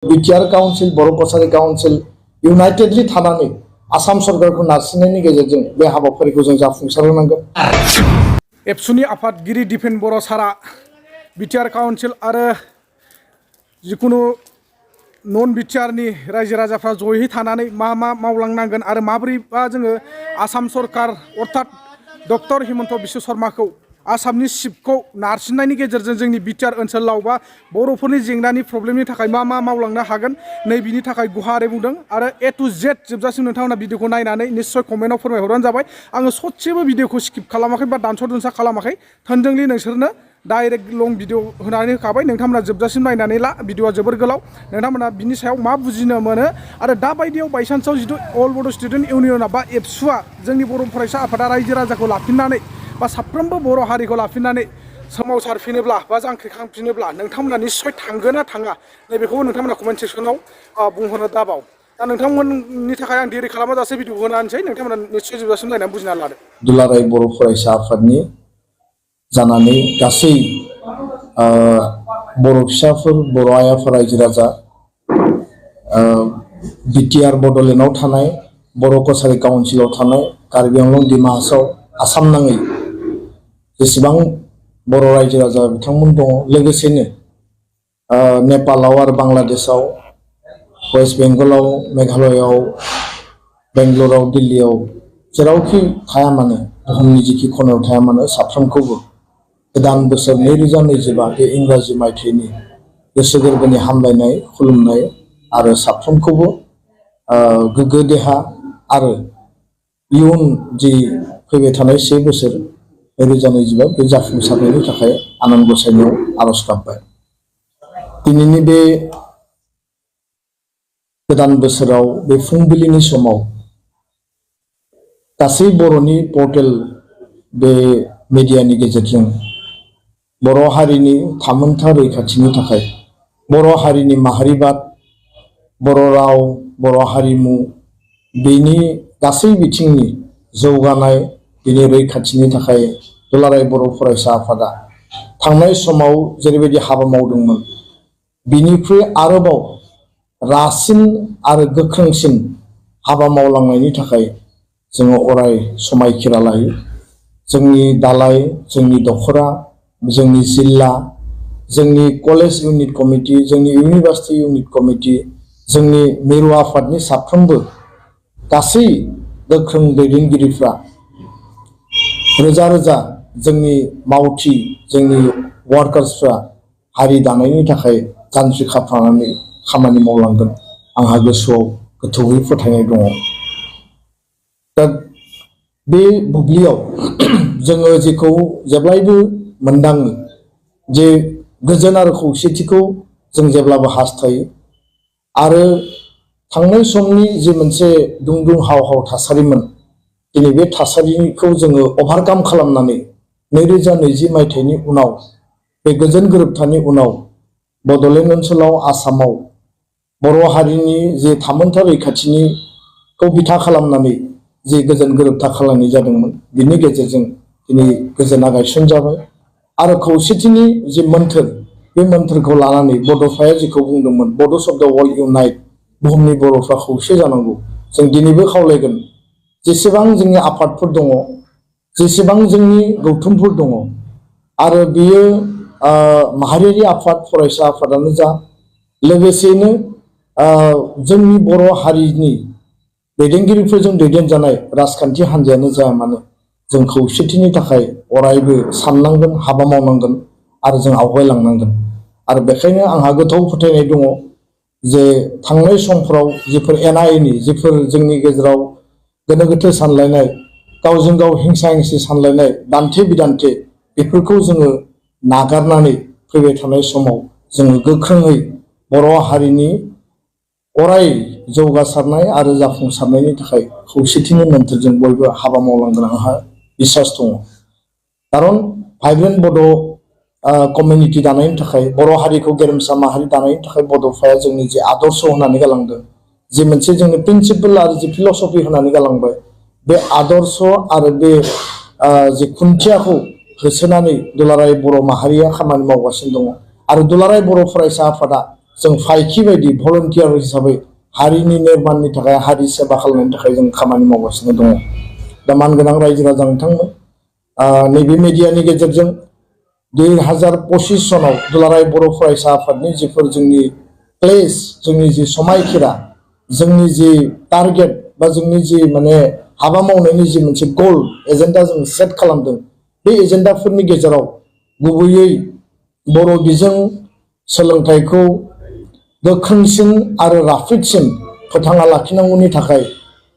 BTR council बर' कसारि council इउनाइटेडलि थानानै आसाम सरकारखौ नारसिननायनि गेजेरजों बे हाबाफारिखौ जों जाफुंसार होनांगोन। एबसुनि आफादगिरि दिपेन बर' सारा बिटिआर काउन्सिल आरो जिकुनु नन बिटिआरनि रायजो राजाफ्रा जयै थानानै मा मावलांनांगोन आरो माबोरैबा जोङो आसाम सरकार अर्थात डक्टर हिमन्त बिश्व शर्माखौ आसामनि चिफखौ नारसिननायनि गेजेरजों जोंनि बिटिआर ओनसोलाव बा बर'फोरनि जेंनानि प्रब्लेमनि थाखाय मा मावलांनो हागोन नै बिनि थाखाय गुवारै बुंदों आरो ए टु जेड जोबजासिम नोंथांमोना भिडिअखौ नायनानै निश्चय कमेन्टआव फोरमायहरबानो जाबाय। आङो ससेबो भिडिअखौ स्किप खालामाखै बा दानस' दुनसा खालामाखै, थोंजोंलि नोंसोरनो डाइरेक्ट लं भिडिअ होनानै होखाबाय। नोंथांमोना जोबजासिम नायनानै ला, भिडिअआ जोबोर गोलाव। नोंथांमोना बिनि सायाव मा बुजिनो मोनो आरो दा बायदियाव बायसान्सआव जिथु अल बड' स्टुडेन्ट इउनियना बा एबसुआ जोंनि बर' फरायसा आफादा रायजो राजाखौ लाफिननानै बा साफ्रोमबो बर' हारिखौ लाफिननानै सोमावसारफिनोब्ला बा जांख्रिखांफिनोब्ला नोंथांमोना निश्चय थांगोन ना थाङा नैबेखौबो नोंथांमोना कमेन्ट सेक्सनाव बुंहरनो दाबाव। दा नोंथांमोननि थाखाय आं देरि खालामाजासे भिडिअ होनानैसै, नोंथांमोना निश्चय जोबजासिम नायनानै बुजिना लादो। दुलाराय बर' फरायसा आफादनि जानानै गासै बर' फिसाफोर, बर' आइ आफा, रायजो राजा, बिटिआर बड'लेण्डआव थानाय, बर' कसारि काउन्सिलाव थानाय, कार्बि आंलं डिमा हासाव आसाम नाङै जेसेबां बर' रायजो राजा बिथांमोन दङ, लोगोसेनो नेपालाव आरो बांलादेशआव, वेस्ट बेंगलाव, मेघालयआव, बेंगलराव, दिल्लीआव जेरावखि थाया मानो, बुहुमनि जिखि खनायाव थाया मानो, साफ्रोमखौबो गोदान बोसोर 2025 बे इंराजि मायथाइनि गोसो गोरबोनि हामलायनाय, खुलुमनाय आरो साफ्रोमखौबो गोग्गो देहा आरो इयुन जि फैबाय थानाय 1 बोसोर 2025 बे जाफुंसारनायनि थाखाय आनान गसाइनियाव आरज गाबबाय। दिनैनि बे गोदान बोसोराव बे फुंबिलिनि समाव गासै बर'नि पर्टेल बे मिडियानि गेजेरजों बर' हारिनि थामोनथा रैखाथिनि थाखाय, बर' हारिनि माहारिबाद, बर' राव, बर' हारिमु बेनि गासै बिथिंनि जौगानाय, बेनि रैखाथिनि थाखाय दुलाराय बर' फरायसा आफादा थांनाय समाव जेरैबायदि हाबा मावदोंमोन बिनिख्रुइ आरोबाव रासिन आरो गोख्रोंसिन हाबा मावलांनायनि थाखाय जोङो अराय समायखिरा लायो। जोंनि दालाय, जोंनि दख'रा, जोंनि जिल्ला, जोंनि कलेज इउनिट कमिटि, जोंनि इउनिभार्सिटि इउनिट कमिटि, जोंनि मिरु आफादनि साफ्रोमबो गासै गोख्रों दैदेनगिरिफ्रा रोजा रोजा जोंनि मावथि, जोंनि वार्कार्सफ्रा हारि दानायनि थाखाय जान्जि खाफ्रानानै खामानि मावलांगोन आंहा गोसोआव गोथौयै फोथायनाय दङ। दा बे बुब्लियाव जोङो जेखौ जेब्लायबो मोनदाङो जे गोजोन आरो खौसेथिखौ जों जेब्लाबो हास्थायो आरो थांनाय समनि जे मोनसे दुं हाव हाव थासारिमोन, दिनै बे थासारिखौ जोङो अभारकाम खालामनानै 2020 मायथाइनि उनाव बे गोजोन गोरोबथानि उनाव बड'लेण्ड ओनसोलाव, आसामाव बर' हारिनि जे थामोनथा रैखाथिनिखौ बिथा खालामनानै जे गोजोन गोरोबथा खालामनाय जादोंमोन, बिनि गेजेरजों दिनै गोजोना गायसनजाबाय आरो खौसेथिनि जे मोन्थोर, बे मोन्थोरखौ लानानै बड'फाया जेखौ बुंदोंमोन, बड' शब्द वर्ल्ड इउनाइट, बुहुमनि बर'फ्रा खौसे जानांगौ, जों दिनैबो खावलायगोन जेसेबां जोंनि आफादफोर दङ, जेसेबां जोंनि गौथुमफोर दङ आरो बियो माहारियारि आफाद, फरायसा आफादानो जा, लोगोसेनो जोंनि बर' हारिनि दैदेनगिरिफोरजों दैदेनजानाय राजखान्थि हान्जायानो जाया मानो, जों खौसेथिनि थाखाय अरायबो साननांगोन, हाबा मावनांगोन आरो जों आवगायलांनांगोन। आरो बेखायनो आंहा गोथौ फोथायनाय दङ जे थांनाय समफ्राव जिफोर एना एनि, जिफोर जोंनि गेजेराव गोनो गोथो सानलायनाय, गावजों गाव हिंसा हिंसि सानलायनाय, दान्थे बिदान्थे, बेफोरखौ जोङो नागारनानै फैबाय थानाय समाव जोङो गोख्रोङै बर' हारिनि अराय जौगासारनाय आरो जाफुंसारनायनि थाखाय खौसेथिनि मोन्थोरजों बयबो हाबा मावलांगोन आंहा बिसास दङ। खारन भाइब्रेन्ट बड' कमिउनिटि दानायनि थाखाय, बर' हारिखौ गेरेमसा माहारि दानायनि थाखाय बड'फाया जोंनि जे आदर्श होनानै गालांदों, जे मोनसे जोंनि प्रिन्सिपल आरो जे फिलसफि होनानै गालांबाय, बे आदर्श आरो बे जे खुन्थियाखौ होसोनानै दुलाराय बर' माहारिया खामानि मावगासिनो दङ आरो दुलाराय बर' फरायसा आफादा जों फायखि बायदि भलन्टियार हिसाबै हारिनि निर्माणनि थाखाय हारि सेबा खालामनायनि थाखाय जों खामानि मावगासिनो दङ। दा मानगोनां रायजो राजा नोंथांमोन नैबे मिडियानि गेजेरजों 2025 सनाव दुलाराय बर' फरायसा आफादनि जिफोर जोंनि प्लेस जोंनि जि समायखिरा जोंनि जि टारगेट बा जोंनि जि माने हाबा मावनायनि जि मोनसे गोल एजेन्डा जों सेट खालामदों बे एजेन्डाफोरनि गेजेराव गुबैयै बर' बिजों सोलोंथाइखौ गोख्रोंसिन आरो राफोदसिन फोथांना लाखिनांगौनि थाखाय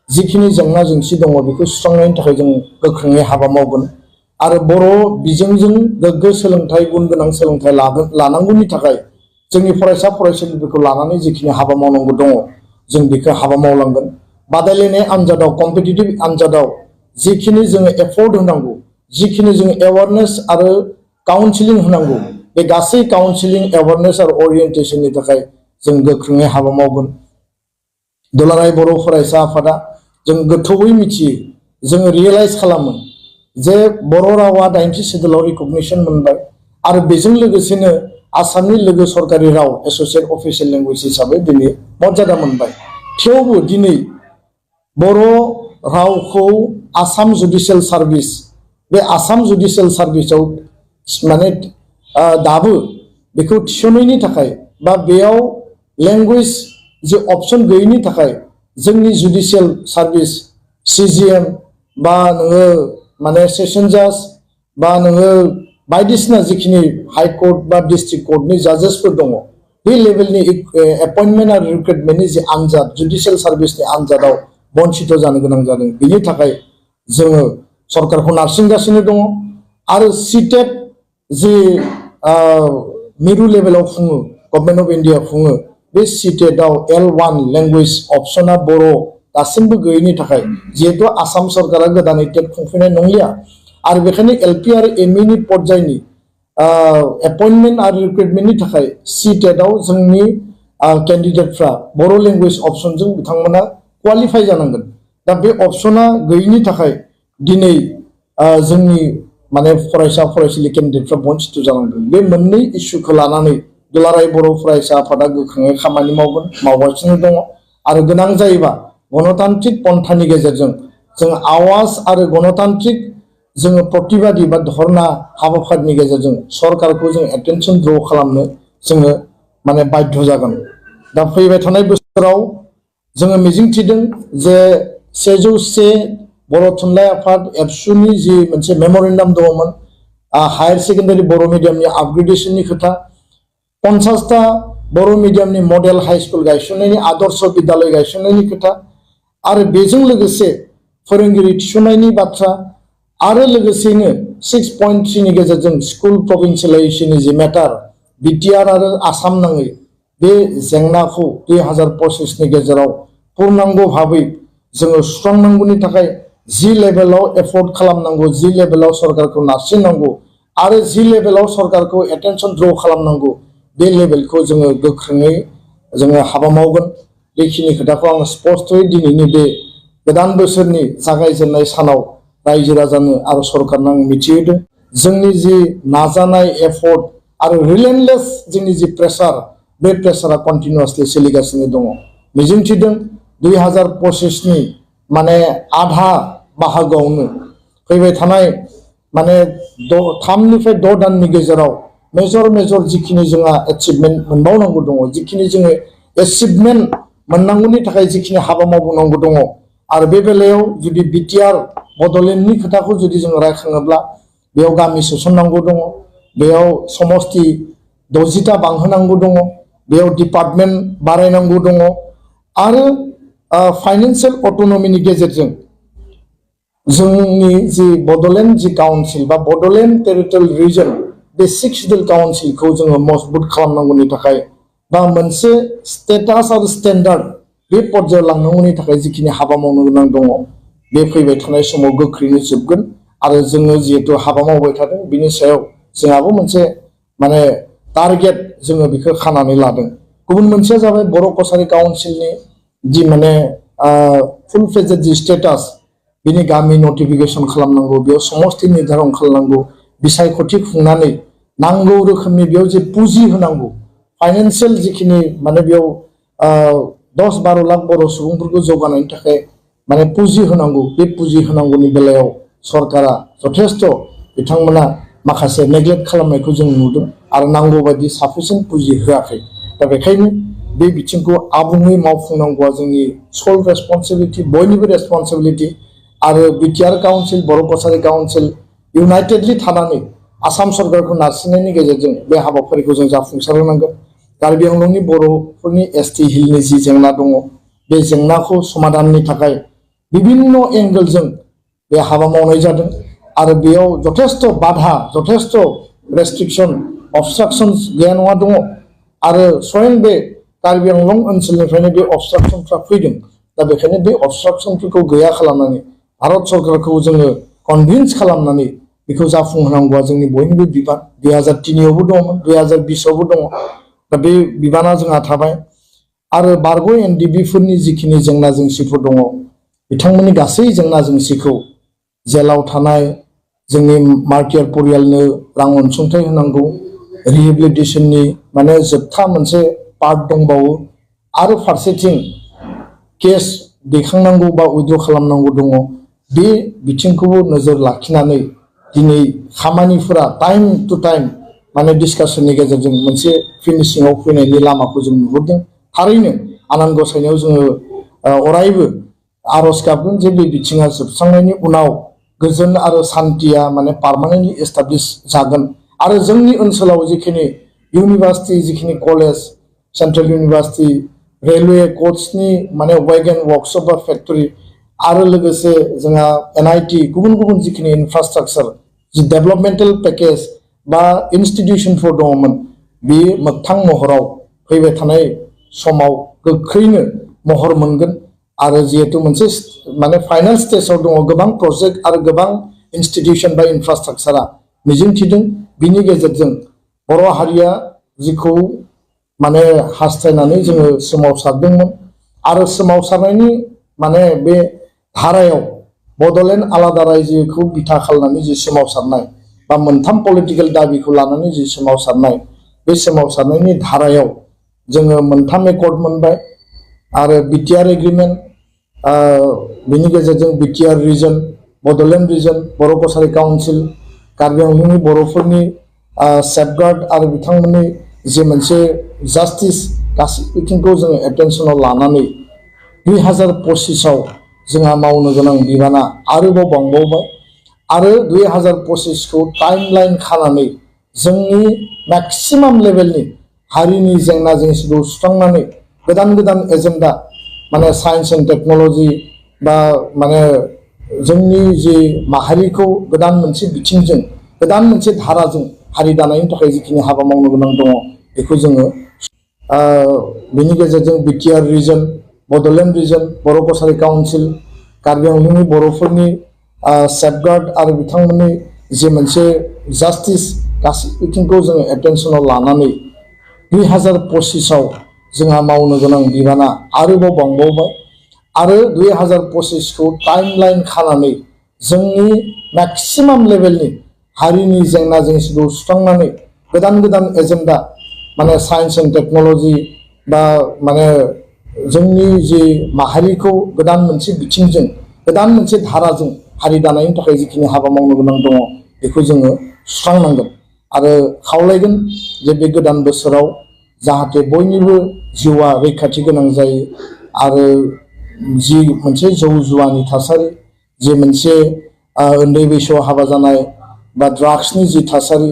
जिखिनि जेंना जेंसि दङ बेखौ सुस्रांनायनि थाखाय जों गोख्रोङै हाबा मावगोन आरो बर' बिजोंजों गोग्गो सोलोंथाइ गुन गोनां सोलोंथाइ लानांगौनि थाखाय जोंनि फरायसा फरायसुलिफोरखौ लानानै जिखिनि हाबा मावनांगौ दङ जों बेखौ हाबा मावलांगोन। बादायलायनाय आनजादाव कम्पिटिटिभ आनजादाव जिखिनि जोङो एफर्ट होनांगौ जिखिनि जोङो एवारनेस आरो काउन्सिलिं होनांगौ बे गासै काउन्सिलिं एवारनेस आरो अरियेन्टेसननि थाखाय जों गोख्रोङै हाबा मावगोन। दुलाराय बर' फरायसा आफादा जों गोथौयै मिथियो जोङो रियेलाइज खालामो जे बर' रावा 80 सिडुलाव रिकगनिसन मोनबाय आरो बेजों लोगोसेनो आसामनि लोगो सरकारि राव एस'सियेट अफिसियेल लेंगुवेज हिसाबै दिनै मर्यादा मोनबाय। थेवबो दिनै बर' रावखौ आसाम जुडिसियेल सार्भिस बे आसाम जुडिसियेल सार्भिसाव माने दाबो बेखौ थिसननायनि थाखाय बा बेयाव लेंगुवेज जे अपसन गैयैनि थाखाय जोंनि जुडिसियेल सार्भिस CGM बा नोङो माने सेसन जाज बा नोङो बायदिसिना जिखिनि हाइकर्ट बा डिस्ट्रिक्ट कर्टनि जाजेसफोर दङ बे लेभेलनि एपइन्टमेन्ट आरो रिक्रुटमेन्टनि जे आनजाद जुडिसियेल सार्भिसनि आनजादाव बन्सित जानो गोनां जादों। बेनि थाखाय जोङो सरकारखौ नारसिनगासिनो दङ आरो CTET जे मिरु लेभेलाव खुङो गभर्नमेन्ट अफ इन्डिया खुङो बे CTETआव L1 लेंगुवेज अपसना बर' दासिमबो गैयैनि थाखाय जिहेतु आसाम सरकारा गोदानै टेट खुंफैनाय नंलिया आरो बेखायनो LP आरो ME पर्यायनि एपइन्टमेन्ट आरो रिक्रुटमेन्टनि थाखाय CTETआव जोंनि केन्डिडेटफ्रा बर' लेंगुवेज अपसनजों बिथांमोना क्वालिफाइ जानांगोन। दा बे अपसना गैयैनि थाखाय दिनै जोंनि माने फरायसा फरायसुलि केन्डिडेटफ्रा बन्सित जानांदों। बे मोननै इस्युखौ लानानै दुलाराय बर' फरायसा आफादा गोख्रोङै खामानि मावगासिनो दङ आरो गोनां जायोबा गणतान्त्रिक पन्थानि गेजेरजों जों आवाज आरो गणतान्त्रिक जोङो प्रतिबादि बा धर्ना हाबाफारिनि गेजेरजों सरकारखौ जों एटेनसन द्र खालामनो जोङो माने बाध्य जागोन। दा फैबाय थानाय बोसोराव जोङो मिजिंथिदों जे 101 बर' थुनलाइ आफाद एबसुनि जि मोनसे मेम'रेन्डाम दङमोन हायार सेकेन्डारि बर' मिडियामनि आपग्रेडेशननि खोथा 50टा बर' मिडियामनि मडेल हाई स्कुल गायसननायनि आदर्श बिद्यालय गायसननायनि खोथा आरो बेजों लोगोसे फोरोंगिरि थिसननायनि बाथ्रा आरो लोगोसेनो 6.3 नि गेजेरजों स्कुल प्रभिन्सियेलाइजेसननि जि मेटार बिटिआर आरो आसाम नाङै बे जेंनाखौ 2025 नि गेजेराव पूर्णांग भाबै जोङो सुस्रांनांगौनि थाखाय जि लेभेलाव एफर्ट खालामनांगौ जि लेभेलाव सरकारखौ नारसिननांगौ आरो जि लेभेलाव सरकारखौ एटेनसन द्र खालामनांगौ बे लेभेलखौ जोङो गोख्रोङै जोङो हाबा मावगोन। बेखिनि खोथाखौ आं स्पष्टयै दिनैनि बे गोदान बोसोरनि जागायजेननाय सानाव रायजो राजानो आरो सरकारनो आं मिथिहोदों। जोंनि जि नाजानाय एफर्ट आरो रिलेन्टलेस जोंनि जि प्रेसार बे प्रेसारा कन्टिनिउसलि सोलिगासिनो दङ। मिजिंथिदों 2025 नि माने आधा बाहागोआवनो फैबाय थानाय माने 3 निफ्राय 6 दाननि गेजेराव मेजर जिखिनि जोंहा एचिभमेन्ट मोनबावनांगौ दङ जिखिनि जोङो एचिभमेन्ट मोननांगौनि थाखाय जिखिनि हाबा मावनांगौ दङ आरो बे बेलायाव जुदि बिटिआर बड'लेण्डनि खोथाखौ जुदि जोङो रायखाङोब्ला बेयाव गामि सोसननांगौ दङ बेयाव समस्ति 60टा बांहोनांगौ दङ बेयाव डिपार्टमेन्ट बारायनांगौ दङ आरो फाइनान्सियेल अट'नमिनि गेजेरजों जोंनि जि बड'लेण्ड जि काउन्सिल बा बड'लेण्ड टेरिटरियेल रिजन बे 6 सिडुल काउन्सिलखौ जोङो मजबुत खालामनांगौनि थाखाय बा मोनसे स्टेटास आरो स्टेन्डार्ड बे पर्यायाव लांनांगौनि थाखाय जिखिनि हाबा मावनो गोनां दङ बे फैबाय थानाय समाव गोख्रैनो जोबगोन आरो जोङो जिहेतु हाबा मावबाय थादों बिनि सायाव जोंहाबो मोनसे माने टारगेट जोङो बेखौ खानानै लादों। गुबुन मोनसेया जाबाय बर' कसारि काउन्सिलनि जि माने फुल फ्लेजेड जि स्टेटास बिनि गामि नटिफिकेसन खालामनांगौ बेयाव समस्ति निर्धारन खालामनांगौ बिसायख'थि खुंनानै नांगौ रोखोमनि बेयाव जे पुजि होनांगौ फाइनान्सियेल जिखिनि माने बेयाव 10-12 लाख बर' सुबुंफोरखौ जौगानायनि थाखाय माने पुँजी होनांगौ बे पुँजी होनांगौनि बेलायाव सरकारा जथेस्थ' बिथांमोना माखासे नेग्लेक्ट खालामनायखौ जों नुदों आरो नांगौ बायदि साफिसियेन्ट पुँजी होआखै दा बेखायनो बे बिथिंखौ आबुङै मावफुंनांगौआ जोंनि सल रेसपन्सिबिलिटि बयनिबो रेसपन्सिबिलिटि आरो बिटिआर काउन्सिल बर' कसारि काउन्सिल इउनाइटेडलि थानानै आसाम सरकारखौ नारसिननायनि गेजेरजों बे हाबाफारिखौ जों जाफुंसार होनांगोन कार्बि आंलंनि बर'फोरनि एसटि हिलनि जि जेंना दङ बे जेंनाखौ समाधाननि थाखाय विभिन्न एंगलजों बे हाबा मावनाय जादों आरो बेयाव जथेस्थ' बाधा जथेस्थ' रेस्ट्रिक्शन अबस्ट्राक्शन्स गैया नङा दङ आरो स्वयं बे कार्बि आंलं ओनसोलनिफ्रायनो बे अबस्ट्राक्शनफ्रा फैदों दा बेखायनो बे अबस्ट्राक्शनफोरखौ गैया खालामनानै भारत सरकारखौ जोङो कनभिन्स खालामनानै बेखौ जाफुंहोनांगौआ जोंनि बयनिबो बिबान 2003आवबो दङमोन 2020आवबो दङ दा बे बिबाना जोंहा थाबाय आरो बारग' एनडिबिफोरनि जिखिनि जेंना जेंसिफोर दङ बिथांमोननि गासै जेंना जेंसिखौ जेलाव थानाय जोंनि मार्टियार परियालनो रां अनसुंथाइ होनांगौ रिहेबिलिटेसननि माने जोबथा मोनसे पार्ट दंबावो आरो फारसेथिं केस दैखांनांगौ बा उइद्र' खालामनांगौ दङ बे बिथिंखौबो नोजोर लाखिनानै दिनै खामानिफोरा टाइम टु टाइम माने डिसकासननि गेजेरजों मोनसे फिनिशिंआव फैनायनि लामाखौ जों नुहुरदों थारैनो आनान गसाइनायाव जोङो अरायबो आर'ज गाबगोन जे बे बिथिङा जोबस्रांनायनि उनाव गोजोन आरो सान्थिया माने पार्मानेन्टलि एस्टाब्लिश जागोन आरो जोंनि ओनसोलाव जिखिनि इउनिभार्सिटि जिखिनि कलेज सेन्ट्रेल इउनिभार्सिटि रेलवे कर्ट्सनि माने वैगन वर्कशप बा फेक्टरि आरो लोगोसे जोंहा एनआईटी गुबुन गुबुन जिखिनि इनफ्रास्ट्राक्चार जि डेभलपमेन्टेल पेकेज बा इनस्टिट्यूशनफोर दङमोन बे मोगथां महराव फैबाय थानाय समाव गोख्रैनो महर मोनगोन आरो जिहेतु मोनसे माने फाइनाल स्टेजाव दङ गोबां प्रजेक्ट आरो गोबां इनस्टिट्यूशन बा इनफ्रास्ट्राक्चारा मिजिंथिदों बिनि गेजेरजों बर' हारिया जिखौ माने हास्थायनानै जोङो सोमावसारदोंमोन आरो सोमावसारनायनि माने बे धारायाव बड'लेण्ड आलादा रायजोखौ बिथा खालामनानै जि सोमावसारनाय बा मोनथाम पलिटिकेल दाबिखौ लानानै जि सोमावसारनाय बे सोमावसारनायनि धारायाव जोङो मोनथाम एकर्ड मोनबाय आरो बिटिआर एग्रिमेन्ट बिनि गेजेरजों बिटिआर रिजन बड'लेण्ड रिजन बर' कसारि काउन्सिल कार्बि आंलंनि बर'फोरनि सेफगार्ड आरो बिथांमोननि जे मोनसे जास्टिस गासै बिथिंखौ जोङो एटेनसनाव लानानै 2025आव जोंहा मावनो गोनां बिबाना आरोबाव बांबावबाय आरो 2025खौ टाइमलाइन खानानै जोंनि मेक्सिमाम लेभेलनि हारिनि जेंना जेंसिखौ सुस्रांनानै गोदान गोदान एजेन्डा माने साइन्स एन्ड टेक्न'लजि बा माने जोंनि जि माहारिखौ गोदान मोनसे बिथिंजों गोदान मोनसे धाराजों हारि दानायनि थाखाय जिखिनि हाबा मावनो गोनां दङ बेखौ जोङो बेनि गेजेरजों बिटिआर रिजन बड'लेण्ड रिजन बर' कसारि काउन्सिल कार्बि आंलंनि बर'फोरनि सेफगार्ड आरो बिथांमोननि जे मोनसे जास्टिस गासै बिथिंखौ जोङो एटेनसनाव लानानै 2025आव जोंहा मावनो गोनां बिबाना आरोबाव बांबावबाय आरो 2025खौ टाइमलाइन खानानै जोंनि मेक्सिमाम लेभेलनि हारिनि जेंना जेंसिखौ सुस्रांनानै गोदान गोदान एजेन्डा माने साइन्स एन्ड टेक्न'लजि बा माने जोंनि जि माहारिखौ गोदान मोनसे बिथिंजों गोदान मोनसे धाराजों हारि दानायनि थाखाय जिखिनि हाबा मावनो गोनां दङ बेखौ जोङो सुस्रांनांगोन आरो खावलायगोन जे बे गोदान बोसोराव जाहाथे बयनिबो जिउआ रैखाथि गोनां जायो आरो जि मोनसे जौ जुवानि थासारि जे मोनसे उन्दै बैसोआव हाबा जानाय बा ड्राग्सनि जि थासारि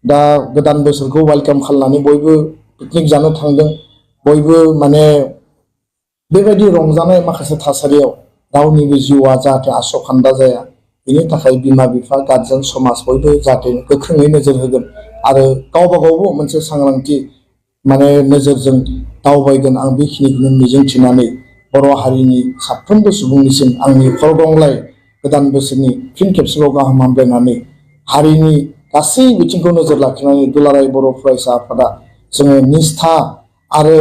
दा गोदान बोसोरखौ वेलकाम खालामनानै बयबो पिकनिक जानो थांदों बयबो माने बेबायदि रंजानाय माखासे थासारियाव रावनिबो जिउआ जाहाथे आसखान्दा जाया बेनि थाखाय बिमा बिफा गार्जेन समाज बयबो जाहाथे गोख्रोङै नोजोर होगोन आरो गावबा गावबो मोनसे सांग्रांथि माने नोजोरजों दावबायगोन आं बेखिनिखौनो मिजिंथिनानै बर' हारिनि साफ्रोमबो सुबुंनिसिम आंनि खरदंलाय गोदान बोसोरनि फिन खेबसेबाव गाहाम हामलायनानै हारिनि गासै बिथिंखौ नोजोर लाखिनानै दुलाराय बर' फरायसा आफादा जोङो निष्ठा आरो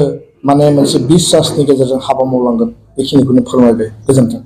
माने मोनसे बिश्वासनि गेजेरजों हाबा मावलांगोन बेखिनिखौनो फोरमायबाय गोजोन्थों।